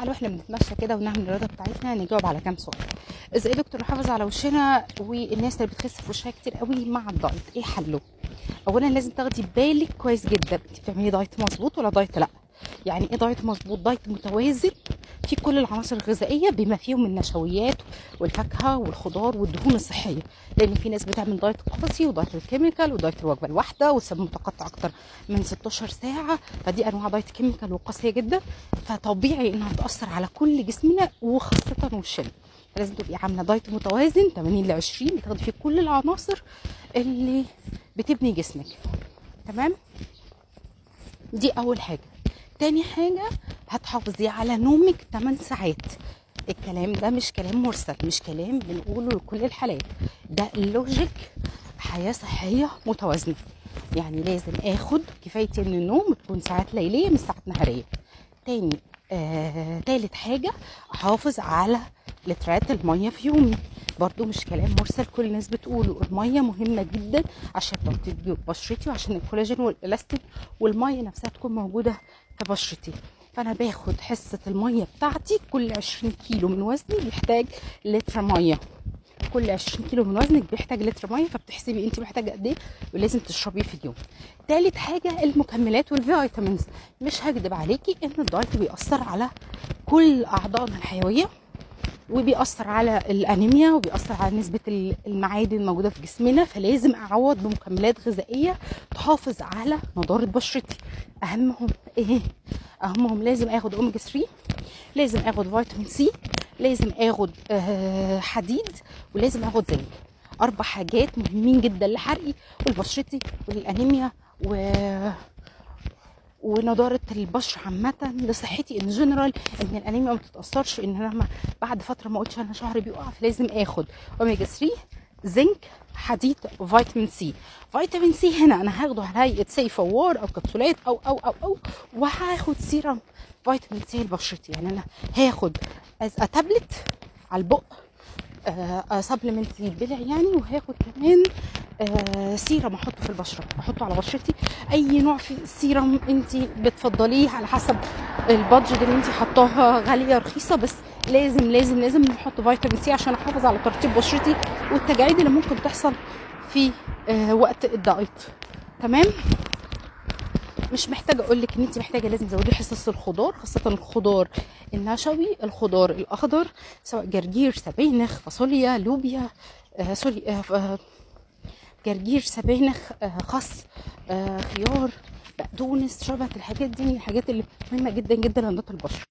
تعالوا احنا بنتمشى كده ونعمل الرياضة بتاعتنا، نجاوب على كام سؤال. ازاي يا دكتور نحافظ على وشنا والناس اللي بتخس في وشها كتير قوي مع الدايت، ايه حله؟ اولا لازم تاخدي بالك كويس جدا، انت بتعملي دايت مظبوط ولا دايت لا؟ يعني ايه دايت مظبوط؟ دايت متوازن في كل العناصر الغذائية بما فيهم النشويات والفاكهه والخضار والدهون الصحية، لان في ناس بتعمل دايت قاسي ودايت ال chemical ودايت الوجبة الواحدة والصيام متقطع اكتر من 16 ساعة، فدي انواع دايت chemical وقاسيه جدا، فطبيعي انها تاثر على كل جسمنا وخاصة وشنا. فلازم تبقي عامله دايت متوازن 80 ل 20 بتاخدي فيه كل العناصر اللي بتبني جسمك. تمام؟ دي اول حاجة. تاني حاجة هتحافظي على نومك 8 ساعات. الكلام ده مش كلام مرسل، مش كلام بنقوله لكل الحالات، ده logic حياة صحية متوازنة. يعني لازم اخد كفايتي من النوم، تكون ساعات ليلية مش ساعات نهارية. تاني تالت حاجة احافظ على لترات المية في يومي، برضو مش كلام مرسل كل الناس بتقوله. المية مهمة جدا عشان ترطيب بشرتي وعشان الكولاجين والالاستين والمية نفسها تكون موجودة في بشرتي. فانا باخد حصة المية بتاعتي كل 20 كيلو من وزني بيحتاج لتر مية، كل 20 كيلو من وزنك بيحتاج لتر مية، فبتحسبي انت محتاجه قد ايه ولازم تشربيه في اليوم. تالت حاجة المكملات وال vitamins. مش هكدب عليكي ان الدايت بيأثر على كل اعضائنا الحيوية، وبيأثر على الانيميا، وبيأثر على نسبه المعادن الموجودة في جسمنا، فلازم اعوض بمكملات غذائية تحافظ على نضاره بشرتي. اهمهم ايه؟ اهمهم لازم اخد اوميجا 3، لازم اخد فيتامين سي، لازم اخد حديد، ولازم اخد زنك. 4 حاجات مهمين جدا لحرقي ولبشرتي وللانيميا ونضاره البشرة عامة، لصحتي in general، ان الانيميا ما تتاثرش، ان انا بعد فترة ما اقولش انا شعري بيقع، فلازم اخد اوميجا 3، زنك، حديد، فيتامين سي. فيتامين سي هنا انا هاخده على هيئة سي فوار او كبسولات او او او او، وهاخد سيرم فيتامين سي لبشرتي. يعني انا هاخد as tablet على البق، supplement يتبلع يعني، وهاخد كمان سيرم احطه في البشرة، احطه على بشرتي. اي نوع في سيرم انت بتفضليه على حسب ال budget اللي انت حطاها، غالية رخيصة، بس لازم لازم لازم نحط فيتامين سي عشان احافظ على ترطيب بشرتي والتجاعيد اللي ممكن تحصل في وقت الدايت. تمام؟ مش محتاجه اقول لك ان انت محتاجه لازم تزودي حصص الخضار، خاصة الخضار النشوي، الخضار الاخضر، سواء جرجير، سبانخ، فاصوليا، لوبيا، جرجير، سبانخ، خس، خيار، بقدونس، شبت. الحاجات دي من الحاجات اللي مهمة جدا جدا لنضاره البشرة.